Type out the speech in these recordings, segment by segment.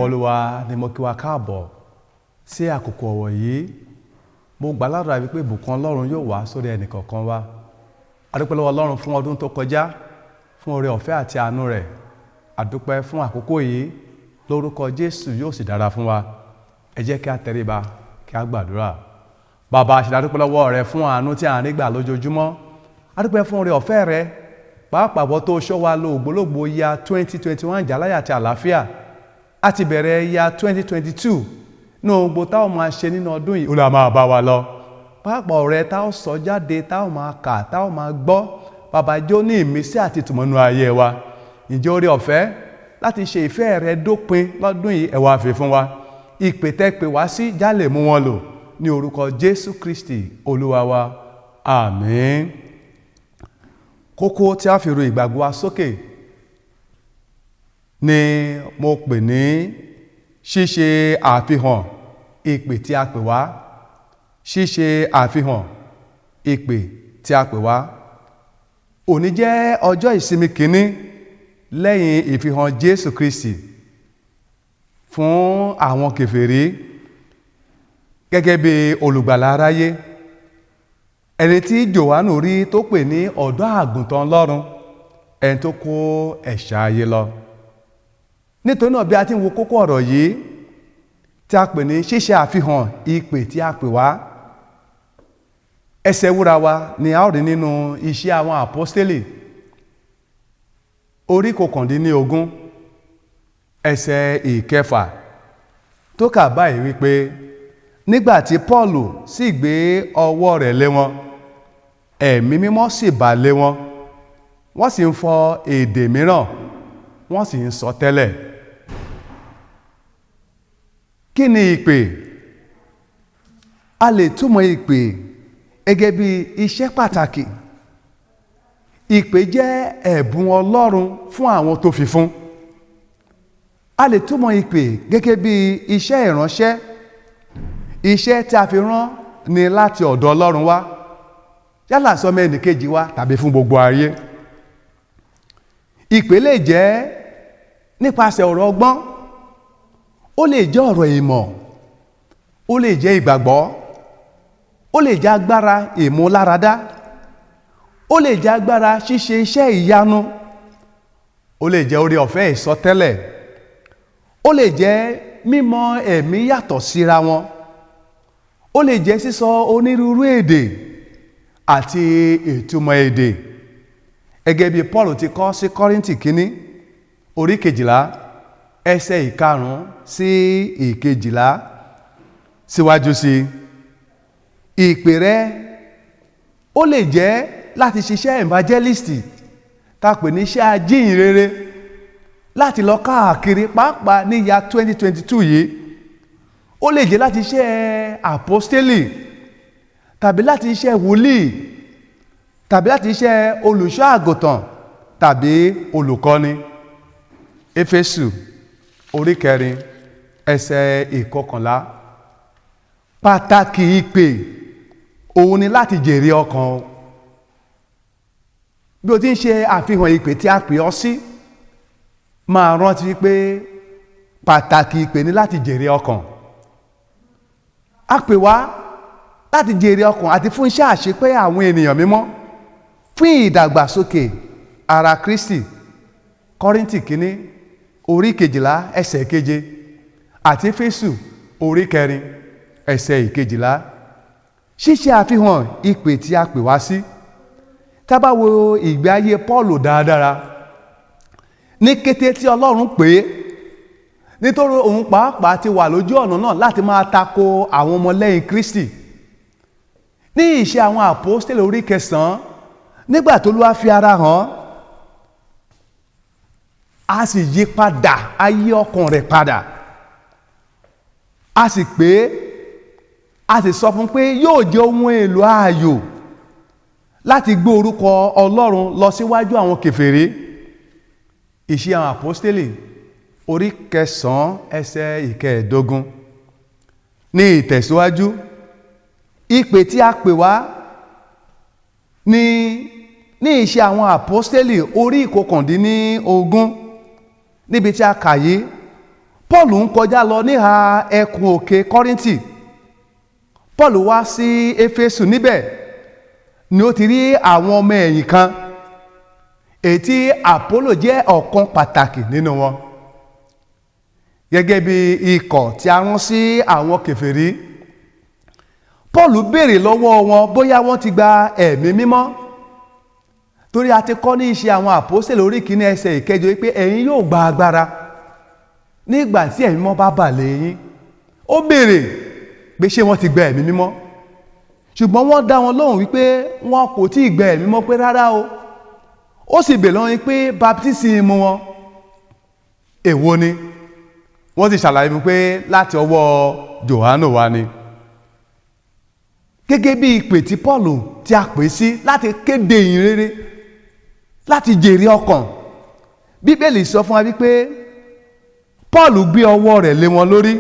Olúwa ni mo kí wa káàbọ̀ sí àkókò ọ̀wọ̀ yìí. Mo gbà ládùúrà wípé ìbùkún Ọlọ́run yóò wá sórí ẹnìkọ̀ọ̀kan wa. A dúpẹ́ lọ́wọ́ Ọlọ́run fún ọdún tó kọjá, fún oore ọ̀fẹ́ àti àánú rẹ̀. A dúpẹ́ fún àkókò yìí. Lórúkọ Jésù, yóò sì dára fún wa. Ẹ jẹ́ kí a tẹríba kí a gbàdúrà. Bàbá, a ṣe dúpẹ́ lọ́wọ́ rẹ fún àánú tí à ń rí gbà lójoojúmọ́. A dúpẹ́ fún oore ọ̀fẹ́ rẹ, pàápàá bọ́ tó ṣọ́ wa lo ògbólógbòó ya 2021 jàláyà àti àlàáfíà. A ti bẹ̀rẹ̀ ya 2022 ní ohun gbogbo táwọn máa ṣe nínú ọdún yìí, Olúwa, máa bá wa lọ. Pàápàá ọ̀rẹ́ táwọn sọ jáde, táwọn máa kà, táwọn máa gbọ́, Bàbá, jẹ́ ó ní ìmísí àti ìtumọ̀ nínú ayé wa. Ǹjẹ́ oore ọ̀fẹ́ láti ṣe ìfẹ́ rẹ dópin lọ́dún yìí, ẹ wá fi fún wa. Ìpè tẹ́ pè wá sí, já lè mú wọn lò ní orúkọ Jésù Kristi Olúwa wa, àmín. Kókó tí a fi ru ìgbàgbọ́ wa sókè ni mo pè ní ṣíṣe àfihàn ìpè tí a pè wá. Ṣíṣe àfihàn ìpè tí a pè wá. Òní jẹ́ ọjọ́ ìsinmi kìíní lẹ́yìn ìfihàn Jésù Kristi fún àwọn kèfèrí gẹ́gẹ́ bí olùgbàlà aráyé, ẹni tí Jòhánù rí tó pè ní ọ̀dọ́ àgùntàn Ọlọ́run, ẹni tó kó ẹ̀ṣẹ̀ ayé lọ. Nítorí náà, bí a ti ń wo kókó ọ̀rọ̀ yìí tí a pè ní ṣíṣe àfihàn ìpè tí a pè wá, ẹsẹ̀ wúra wa ni a ó rí nínú Iṣẹ́ Àwọn Àpọ́stélì, orí 19, ẹsẹ̀ 6, tó kà báyìí wípé, "Nígbà tí Pọ́ọ̀lù sì gbé ọwọ́ rẹ̀ lé wọn, Ẹ̀mí Mímọ́ sì bà lé wọn, wọ́n sì ń fọ èdè mìíràn, wọ́n sì ń sọ tẹ́lẹ̀." Kí ni ìpè? A lè túmọ̀ ìpè gẹ́gẹ́ bí iṣẹ́ pàtàkì. Ìpè jẹ́ ẹ̀bùn Ọlọ́run fún àwọn tó fi fún. A lè túmọ̀ ìpè gẹ́gẹ́ bí iṣẹ́ ìránṣẹ́, iṣẹ́ tí a fi rán ni láti ọ̀dọ̀ Ọlọ́run wá, yálà sọmọ ẹnìkejì wa tàbí fún gbogbo ayé. Ìpè lè jẹ́ nípasẹ̀ ọ̀rọ̀ ọgbọ́n, ó lè jẹ́ ọ̀rọ̀ ìmọ̀, ó lè jẹ́ ìgbàgbọ́, ó lè jẹ́ agbára ìmúláradá, ó lè jẹ́ agbára ṣíṣe iṣẹ́ ìyanu, ó lè jẹ́ oore ọ̀fẹ́ ìsọtẹ́lẹ̀, ó lè jẹ́ mímọ̀ ẹ̀mí yàtọ̀ síra wọn, ó lè jẹ́ sísọ onírúurú èdè àti ìtumọ̀ èdè, gẹ́gẹ́ bí Paul ti kọ sí Kọ́ríńtì kínní, orí 12, ẹsẹ̀ 5 sí 12. Síwájú sí ìpè rẹ, ó lè jẹ́ láti ṣiṣẹ́ evangelist, tá a pè ní iṣẹ́ ajíhìnrere, láti lọ káàkiri, pàápàá ní ya 2022 yìí. Ó lè jẹ́ láti ṣe apostoli, tàbí láti ṣe wòlíì, tàbí láti ṣe olùṣọ́ àgùntàn tàbí olùkọ́ni. Éfésù orí 4, ẹsẹ̀ 11. Pàtàkì ìpè òun ni láti jèrè ọkàn. Bí o ti ń ṣe àfihàn ìpè tí a pè ọ́ sí, máa rántí pé pàtàkì ìpè ni láti jèrè ọkàn. A pè wá láti jèrè ọkàn àti fún iṣẹ́ àṣepé àwọn ènìyàn mímọ́, fún ìdàgbàsókè ara Kristi. Kọ́ríńtì kínní, orí 12, ẹsẹ̀ 7, àti Éfésù orí 4, ẹsẹ̀ 12. Ṣíṣe àfihàn ìpè tí a pè wá sí. Tá a bá wo ìgbé ayé Paul dáradára, ní kété tí Ọlọ́run pè é, nítorí òun pàápàá ti wà lójú ọ̀nà náà láti máa tako àwọn ọmọlẹ́yìn Kristi, ní Ìṣe Àwọn Àpọ́stélì orí 9, nígbà tó Olúwa fi ara hàn, a sì yí padà, a yí ọkàn rẹ̀ padà, a sì pé, a sì sọ fún pé yóò jẹ́ ohun èlò ààyò láti gbé orúkọ Ọlọ́run lọ síwájú àwọn kèfèrí. Ìṣe Àwọn Àpọ́stélì orí 9, ẹsẹ̀ 15. Ní ìtẹ̀síwájú, ìpè tí a pè wá ní Ìṣe Àwọn Àpọ́stélì orí 19, níbi tí a kà yìí, Paul ń kọjá lọ níhà ẹkùn òkè Kọ́ríńtì. Paul wá sí Éfésù. Níbẹ̀ ni ó ti rí àwọn ọmọ ẹ̀yìn kan, èyí tí Àpólò jẹ́ ọ̀kan pàtàkì nínú wọn, gẹ́gẹ́ bí ikọ̀ tí a rán sí àwọn kèfèrí. Paul béèrè lọ́wọ́ wọn bóyá wọ́n ti gba Ẹ̀mí Mímọ́, torí a ti kọ́ ní Iṣẹ́ Àwọn Àpọ́sítélì orí 1 ẹsẹ̀ 8 pé ẹ̀yin yóò gba agbára nígbà tí Ẹ̀mí Mímọ́ bá bà lé yín. Ó béèrè pé ṣé wọ́n ti gba Ẹ̀mí Mímọ́, ṣùgbọ́n wọ́n dá wọn lóhùn wípé wọn kò tí ì gba Ẹ̀mí Mímọ́, pé rárá o. Ó sì béèrè lọ́wọ́ pé baptism wọn èwo ni? Wọ́n sì ṣàlàyé fún pé láti ọwọ́ Jòhánù wá ni. Gẹ́gẹ́ bí ìpè tí Paul tí a pè sí láti kéde ìyìn rere, láti jèrè ọkàn, Bíbélì sọ fún wa wípé Paul gbé ọwọ́ rẹ̀ lé wọn lórí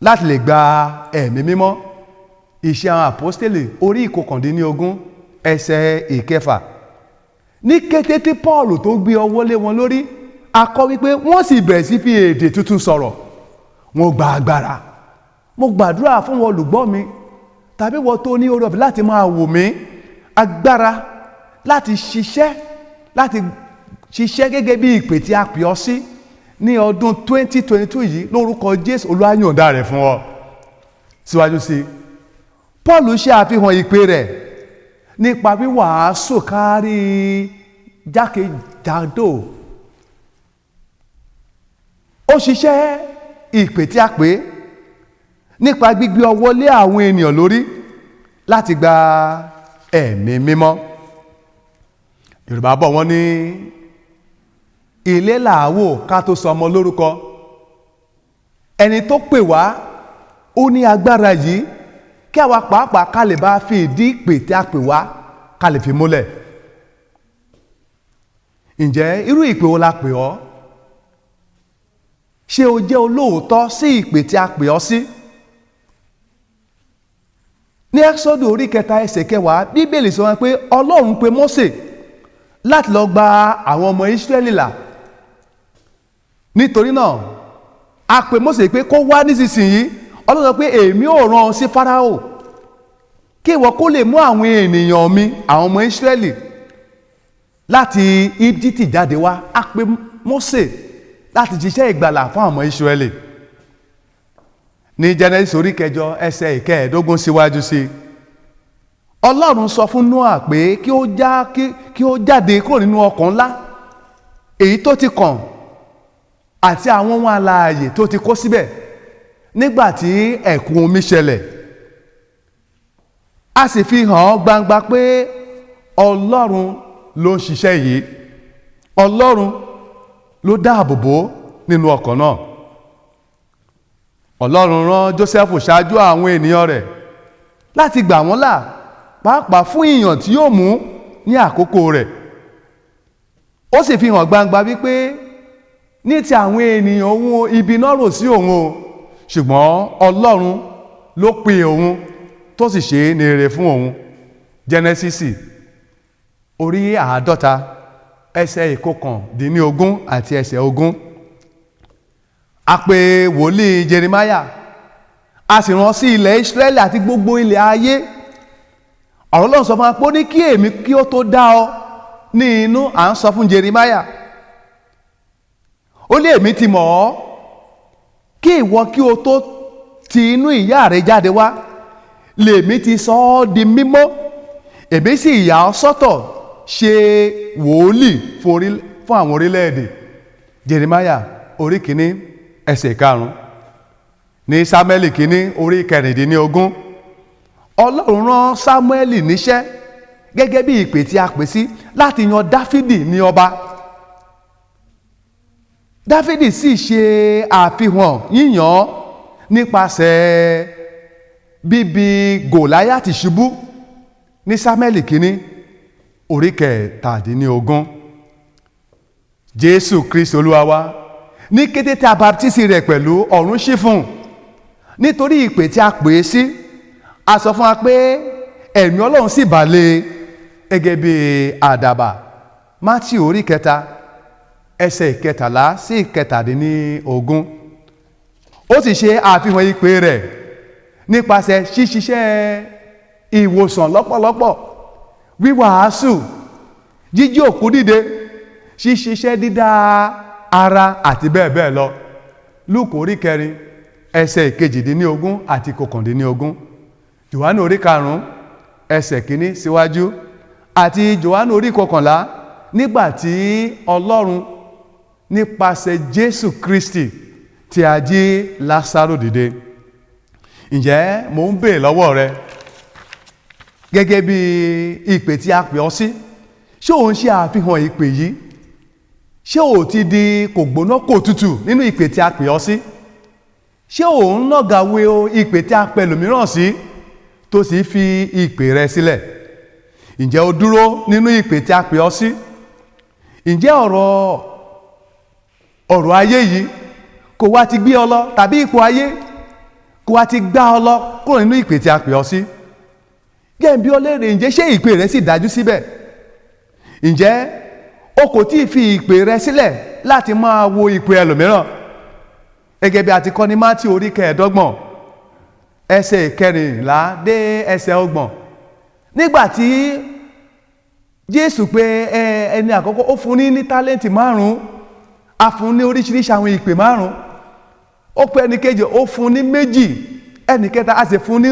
láti lè gba Ẹ̀mí Mímọ́. Iṣẹ́ Àwọn Àpọ́stélì orí 19 ẹsẹ̀ 6. Ní kété tí Paul tó gbé ọwọ́ lé wọn lórí, a kọ wípé wọ́n sì bẹ̀rẹ̀ sí fi èdè tuntun sọ̀rọ̀, wọ́n gba agbára. Mo gbàdúrà fún wọn, olùgbọ́ mi tàbí wọ́n tó ní oore ọ̀fẹ́ láti máa wò mí, agbára láti ṣiṣẹ́ gẹ́gẹ́ bí ìpè tí a pè ọ́ sí ní ọdún 2022 yìí, lórúkọ Jésù, Olúwa yọ̀ǹda rẹ̀ fún ọ. Síwájú sí i, Paul ṣe àfihàn ìpè rẹ̀ nípa wíwàásù kárí jákèjádò. Ó ṣiṣẹ́ ìpè tí a pè é nípa gbígbé ọwọ́ lé àwọn ènìyàn lórí láti gba Ẹ̀mí Mímọ́. Yorùbá bọ̀, wọ́n ní ilé làá wò ká tó sọ ọmọ lórúkọ. Ẹni tó pè wá, ó ní agbára yìí kí àwa pàápàá ká lè bá fi ìdí ìpè tí a pè wá ká lè fi múlẹ̀. Ǹjẹ́ irú ìpè wo la pè ọ́? Ṣé o jẹ́ olóòótọ́ sí ìpè tí a pè ọ́ sí? Ní Ẹ́xọ́dù orí 3 ẹsẹ̀ 10, Bíbélì sọ wọn pé Ọlọ́run pe Mósè láti lọ gba àwọn ọmọ Ísírẹ́lì là. Nítorí náà, a pè Mósè pé kó wá nísinsìnyí. Ọlọ́run sọ pé, "Èmi ò rán ọ sí Fáráò kí ìwọ kó lè mú àwọn ènìyàn mi, àwọn ọmọ Ísírẹ́lì, láti Íjíbítì jáde wá." A pè Mósè láti ṣiṣẹ́ ìgbàlà fún àwọn ọmọ Ísírẹ́lì. Ní Genesis orí 8 ẹsẹ̀ 15 síwájú sí i, Ọlọ́run sọ fún Noah pé kí ó jáde kúrò nínú ọkọ̀ ńlá èyí tó ti kàn àti àwọn ohun alààyè tó ti kó síbẹ̀ nígbà tí ẹ̀kún omi ṣẹlẹ̀. A sì fi hàn án gbangba pé Ọlọ́run ló ń ṣiṣẹ́ yìí. Ọlọ́run ló dáàbò bò nínú ọkọ̀ náà. Ọlọ́run rán Jósẹ́fù ṣáájú àwọn ènìyàn rẹ̀ láti gbà wọ́n là, pàápàá fún ìyàn tí yóò mú ní àkókò rẹ̀. Ó sì fi hàn gbangba wípé ní ti àwọn ènìyàn òun, ibi náà rò sí òun o, ṣùgbọ́n Ọlọ́run ló pe òun tó sì ṣe é ní rere fún òun. Jẹ́nẹ́sísì orí 50 ẹsẹ̀ 19 àti ẹsẹ̀ 20. A pè wòlíì Jeremáyà, a sì rán sí ilẹ̀ Ísírẹ́lì àti gbogbo ilẹ̀ ayé. Ọ̀rọ̀ Ọlọ́run sọ fún wa pé ó ní kí èmi kí ó tó dá ọ ní inú, à ń sọ fún Jeremáyà, ó ní èmi ti mọ̀ ọ́ kí ìwọ kí o tó ti inú ìyá rẹ jáde wá, lèmi ti sọ ọ́ di mímọ́, èmi sì yà ọ́ sọ́tọ̀ ṣe wòlíì fún àwọn orílẹ̀-èdè. Jeremáyà orí 1 ẹsẹ̀ 5. Ní Sámúẹ́lì 1 orí 16, Ọlọ́run rán Sámúẹ́lì níṣẹ́ gẹ́gẹ́ bí ìpè tí a pè sí láti yan Dáfídì ní ọba. Dáfídì sì ṣe àfihàn yíyàn nípasẹ̀ bíbi Gòláyàtì ṣubú ní Sámúẹ́lì 1 orí 17. Jésù Kristi Olúwa wa, ní kété tí a baptisi rẹ̀ pẹ̀lú, ọ̀run ṣí fún un nítorí ìpè tí a pè é sí. A sọ fún wa pé Ẹ̀mí Ọlọ́run sì bà lé gẹ́gẹ́ bí àdàbà. Mátíù orí 3 ẹsẹ̀ 13 sí 17. Ó sì ṣe àfihàn ìpè rẹ̀ nípasẹ̀ ṣíṣiṣẹ́ ìwòsàn lọ́pọ̀lọpọ̀, wíwàásù, jíjí òkú dìde, ṣíṣiṣẹ́ dídá ara àti bẹ́ẹ̀ bẹ́ẹ̀ lọ. Lúùkù orí 4 ẹsẹ̀ 18 àti 19, Jòhánù orí 5 ẹsẹ̀ 1 síwájú, àti Jòhánù orí 11, nígbà tí Ọlọ́run nípasẹ̀ Jésù Kristi tí a jí Lásárò dìde. Ǹjẹ́ mò ń béèrè lọ́wọ́ rẹ, gẹ́gẹ́ bí ìpè tí a pè ọ́ sí, ṣé ò ń ṣe àfihàn ìpè yìí? Ṣé ò ti di kò gbóná kò tutù nínú ìpè tí a pè ọ́ sí? Ṣé ò ń nàgàwé ìpè tí a pè lòmíràn sí, tó sì fi ìpè rẹ sílẹ̀? Ǹjẹ́ o dúró nínú ìpè tí a pè ọ́ sí? Ǹjẹ́ ọ̀rọ̀ ayé yìí kò wá ti gbé ọ lọ, tàbí ipò ayé kò wá ti gbá ọ lọ kúrò nínú ìpè tí a pè ọ́ sí? Jẹ́ n bi ọ́ léèrè, ǹjẹ́ ṣé ìpè rẹ sì dájú síbẹ̀? Ǹjẹ́ o kò tí ì fi ìpè rẹ sílẹ̀ láti máa wo ìpè ẹlòmíràn? Gẹ́gẹ́ bí a ti kọ́ ní Mátíù orí 25 ẹsẹ̀ 14 dé ẹsẹ̀ 30, nígbà tí Jésù pé ẹni àkọ́kọ́, ó fún ní tálẹ́ǹtì 5, a fún ní oríṣiríṣi àwọn ìpè 5. Ó pé ẹni kejì, ó fún ní 2, ẹni kẹta, a sì fún ní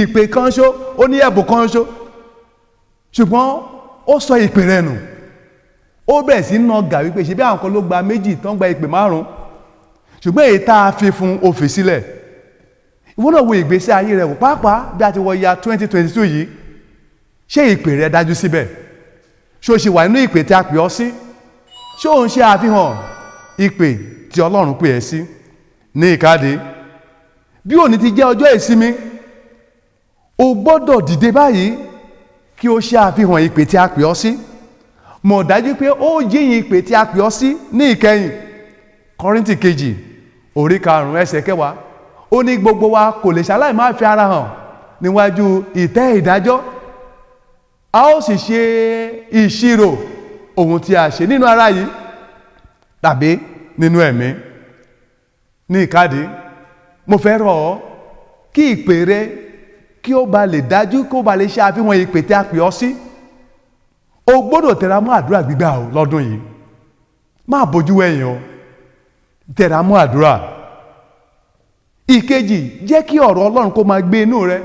ìpè kan ṣó, ó ní ẹ̀bùn kan ṣó. Ṣùgbọ́n ó sọ ìpè rẹ̀ nù, ó bẹ̀rẹ̀ sí ná gà wípé ṣe bí àwọn kan ló gba 2 tó ń gba ìpè 5, ṣùgbọ́n èyí tá a fi fún ó fi sílẹ̀. Ìwọ náà wo ìgbésí ayé rẹ wò, pàápàá bí a ti wọ ya 2022 yìí. Ṣé ìpè rẹ dájú síbẹ̀? Ṣé o ṣì wà nínú ìpè tí a pè ọ́ sí? Ṣé o ń ṣe àfihàn ìpè tí Ọlọ́run pè ẹ́ sí? Ní ìkádìí, bí òní ti jẹ́ ọjọ́ ìsinmi, o gbọ́dọ̀ dìde báyìí kí o ṣe àfihàn ìpè tí a pè ọ́ sí. Mọ̀ dájú pé ó jíyìn ìpè tí a pè ọ́ sí ní ìkẹyìn. Kọ́ríńtì kejì orí 5 ẹsẹ̀ 10, ó ní gbogbo wa kò lè ṣaláì má fi ara hàn níwájú ìtẹ́ ìdájọ́, a ó sì ṣe ìṣirò ohun tí a ṣe nínú ara yìí tàbí nínú ẹ̀mí. Ní ìkádìí, mo fẹ́ rọ̀ ọ́ kí ìpè rẹ kí ó ba lè dájú, kí ó ba lè ṣe àfihàn ìpè tí a pè ọ́ sí, o gbọ́dọ̀ tẹra mọ́ àdúrà gbígbà o lọ́dún yìí. Má bójú wẹ̀yìn o, tẹra mọ́ àdúrà. Ìkejì, jẹ́ kí ọ̀rọ̀ Ọlọ́run kó máa gbé inú rẹ.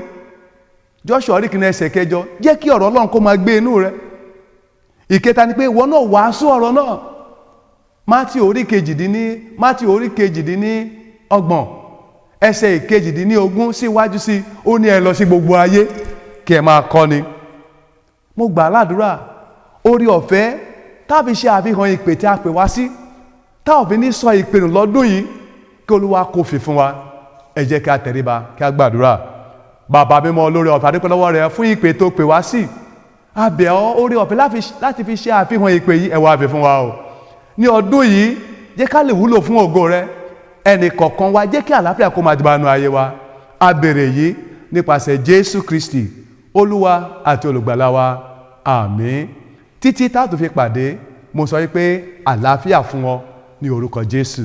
Joshua orí 1 ẹsẹ̀ 8, jẹ́ kí ọ̀rọ̀ Ọlọ́run kó máa gbé inú rẹ. Ìkẹta ni pé ìwọ náà wàásù ọ̀rọ̀ náà. Mátíù orí 28 ẹsẹ̀ 18 síwájú sí, ó ní ẹ lọ sí gbogbo ayé kí ẹ máa kọ́ni. Mo gbà ládùúrà, orí ọ̀fẹ́ táfi ṣe àfihàn ìpè tí a pè wá sí, tá ò fi ní sọ ìpè nù lọ́dún yìí, kí Olúwa kó fi fún wa. Ẹ jẹ́ kí a tẹríba kí a gbàdúrà. Bàbá mímọ́, olóore ọ̀fẹ́, a dúpẹ́ lọ́wọ́ rẹ fún ìpè tó pè wá sí. A bẹ̀ ọ́, orí ọ̀fẹ́ láti fi ṣe àfihàn ìpè yìí, ẹ wá fi fún wa o ní ọdún yìí. Jẹ́ ká lè wúlò fún ògo rẹ. Ẹnì kọ̀ọ̀kan wa, jẹ́ kí àlàáfíà kó máa jọba nínú ayé wa. A béèrè yìí nípasẹ̀ Jésù Kristi, Olúwa àti Olùgbàlà wa. Àmín. Títí tá a tó fi pàdé, mo sọ wípé àlàáfíà fún ọ ní orúkọ Jésù.